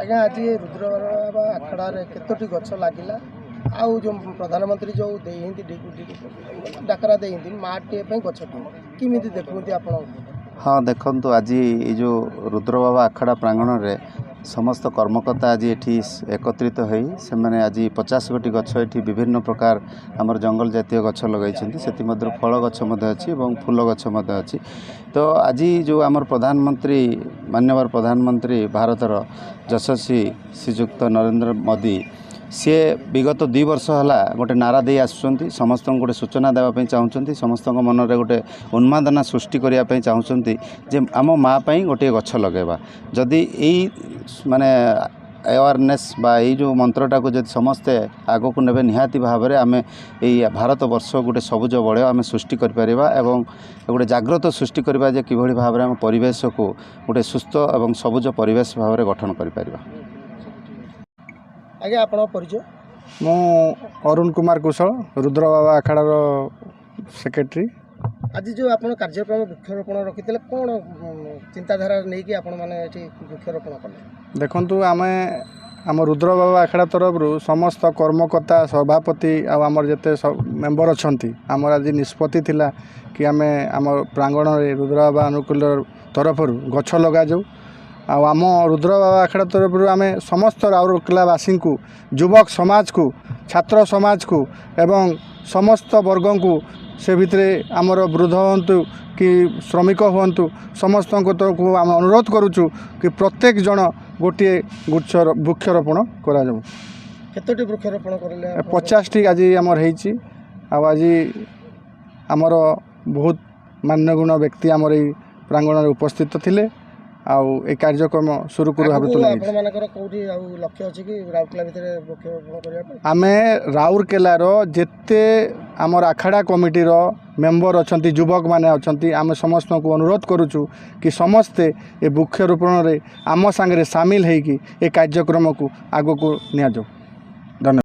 ଆଜ୍ଞା, ଆଜି ଏ ରୁଦ୍ରବାବା ଆଖଡ଼ାରେ କେତୋଟି ଗଛ ଲାଗିଲା? ଆଉ ଯେଉଁ ପ୍ରଧାନମନ୍ତ୍ରୀ ଯେଉଁ ଦେଇଛନ୍ତି, ଡାକରା ଦେଇଛନ୍ତି ମାଟିଏ ପାଇଁ ଗଛଟିଏ, କେମିତି ଦେଖୁଛନ୍ତି ଆପଣ? ହଁ, ଦେଖନ୍ତୁ, ଆଜି ଏଇ ଯେଉଁ ରୁଦ୍ରବାବା ଆଖଡ଼ା ପ୍ରାଙ୍ଗଣରେ ସମସ୍ତ କର୍ମକର୍ତ୍ତା ଆଜି ଏଠି ଏକତ୍ରିତ ହୋଇ ସେମାନେ ଆଜି 50 ଗୋଟି ଗଛ ଏଠି ବିଭିନ୍ନ ପ୍ରକାର ଆମର ଜଙ୍ଗଲ ଜାତୀୟ ଗଛ ଲଗାଇଛନ୍ତି। ସେଥିମଧ୍ୟରୁ ଫଳ ଗଛ ମଧ୍ୟ ଅଛି ଏବଂ ଫୁଲ ଗଛ ମଧ୍ୟ ଅଛି। ତ ଆଜି ଯେଉଁ ଆମର ପ୍ରଧାନମନ୍ତ୍ରୀ, ମାନ୍ୟବର ପ୍ରଧାନମନ୍ତ୍ରୀ ଭାରତର ଯଶସ୍ୱୀ ଶ୍ରୀଯୁକ୍ତ ନରେନ୍ଦ୍ର ମୋଦି, ସିଏ ବିଗତ 2 ବର୍ଷ ହେଲା ଗୋଟେ ନାରା ଦେଇ ଆସୁଛନ୍ତି। ସମସ୍ତଙ୍କୁ ଗୋଟେ ସୂଚନା ଦେବା ପାଇଁ ଚାହୁଁଛନ୍ତି, ସମସ୍ତଙ୍କ ମନରେ ଗୋଟେ ଉନ୍ମାଦନା ସୃଷ୍ଟି କରିବା ପାଇଁ ଚାହୁଁଛନ୍ତି ଯେ ଆମ ମା' ପାଇଁ ଗୋଟିଏ ଗଛ ଲଗାଇବା। ଯଦି ଏଇ ମାନେ ଆୱାରନେସ୍ ବା ଏଇ ଯେଉଁ ମନ୍ତ୍ରଟାକୁ ଯଦି ସମସ୍ତେ ଆଗକୁ ନେବେ, ନିହାତି ଭାବରେ ଆମେ ଏଇ ଭାରତ ବର୍ଷ ଗୋଟେ ସବୁଜ ବଳୟ ଆମେ ସୃଷ୍ଟି କରିପାରିବା ଏବଂ ଗୋଟେ ଜାଗ୍ରତ ସୃଷ୍ଟି କରିବା ଯେ କିଭଳି ଭାବରେ ଆମ ପରିବେଶକୁ ଗୋଟେ ସୁସ୍ଥ ଏବଂ ସବୁଜ ପରିବେଶ ଭାବରେ ଗଠନ କରିପାରିବା। ଆଜ୍ଞା, ଆପଣଙ୍କ ପରିଚୟ? ମୁଁ ଅରୁଣ କୁମାର କୁଶଳ, ରୁଦ୍ରବାବା ଆଖଡ଼ାର ସେକ୍ରେଟାରୀ। ଆଜି ଯେଉଁ ଆପଣ କାର୍ଯ୍ୟକ୍ରମ ବୃକ୍ଷରୋପଣ ରଖିଥିଲେ, କ'ଣ ଚିନ୍ତାଧାରା ନେଇକି ଆପଣମାନେ ଏଠି ବୃକ୍ଷରୋପଣ କଲେ? ଦେଖନ୍ତୁ, ଆମେ ଆମ ରୁଦ୍ରବାବା ଆଖଡ଼ା ତରଫରୁ ସମସ୍ତ କର୍ମକର୍ତ୍ତା, ସଭାପତି ଆଉ ଆମର ଯେତେ ମେମ୍ବର ଅଛନ୍ତି, ଆମର ଆଜି ନିଷ୍ପତ୍ତି ଥିଲା କି ଆମେ ଆମ ପ୍ରାଙ୍ଗଣରେ ରୁଦ୍ରବାବା ଅନୁକୂଳ ତରଫରୁ ଗଛ ଲଗାଯାଉ। ଆଉ ଆମ ରୁଦ୍ରବାବା ଆଖଡ଼ା ତରଫରୁ ଆମେ ସମସ୍ତ ରାଉରକେଲାବାସୀଙ୍କୁ, ଯୁବକ ସମାଜକୁ, ଛାତ୍ର ସମାଜକୁ ଏବଂ ସମସ୍ତ ବର୍ଗଙ୍କୁ, ସେ ଭିତରେ ଆମର ବୃଦ୍ଧ ହୁଅନ୍ତୁ କି ଶ୍ରମିକ ହୁଅନ୍ତୁ, ସମସ୍ତଙ୍କ ତରଫକୁ ଆମେ ଅନୁରୋଧ କରୁଛୁ କି ପ୍ରତ୍ୟେକ ଜଣ ଗୋଟିଏ ଗୁଚ୍ଛ ବୃକ୍ଷରୋପଣ କରାଯାଉ। କେତୋଟି ବୃକ୍ଷରୋପଣ କରିଲେ ଆପଣ? 50ଟି ଆଜି ଆମର ହେଇଛି। ଆଉ ଆଜି ଆମର ବହୁତ ମାନ୍ୟଗଣ୍ୟ ବ୍ୟକ୍ତି ଆମର ଏଇ ପ୍ରାଙ୍ଗଣରେ ଉପସ୍ଥିତ ଥିଲେ ଆଉ ଏଇ କାର୍ଯ୍ୟକ୍ରମ ସୁରୁଖୁରୁ ଭାବେ ଆଗକୁ ତୁଲାଇ ହେଇଛି। ଆପଣମାନଙ୍କର କେଉଁଠି ଆଉ ଲକ୍ଷ୍ୟ ଅଛି କି ରାଉରକେଲା ଭିତରେ ବୃକ୍ଷରୋପଣ କରିବା ପାଇଁ? ଆମେ ରାଉରକେଲାର ଯେତେ ଆମର ଆଖଡ଼ା କମିଟିର ମେମ୍ବର ଅଛନ୍ତି, ଯୁବକମାନେ ଅଛନ୍ତି, ଆମେ ସମସ୍ତଙ୍କୁ ଅନୁରୋଧ କରୁଛୁ କି ସମସ୍ତେ ଏ ବୃକ୍ଷରୋପଣରେ ଆମ ସାଙ୍ଗରେ ସାମିଲ ହେଇକି ଏ କାର୍ଯ୍ୟକ୍ରମକୁ ଆଗକୁ ନିଆଯାଉ। ଧନ୍ୟବାଦ।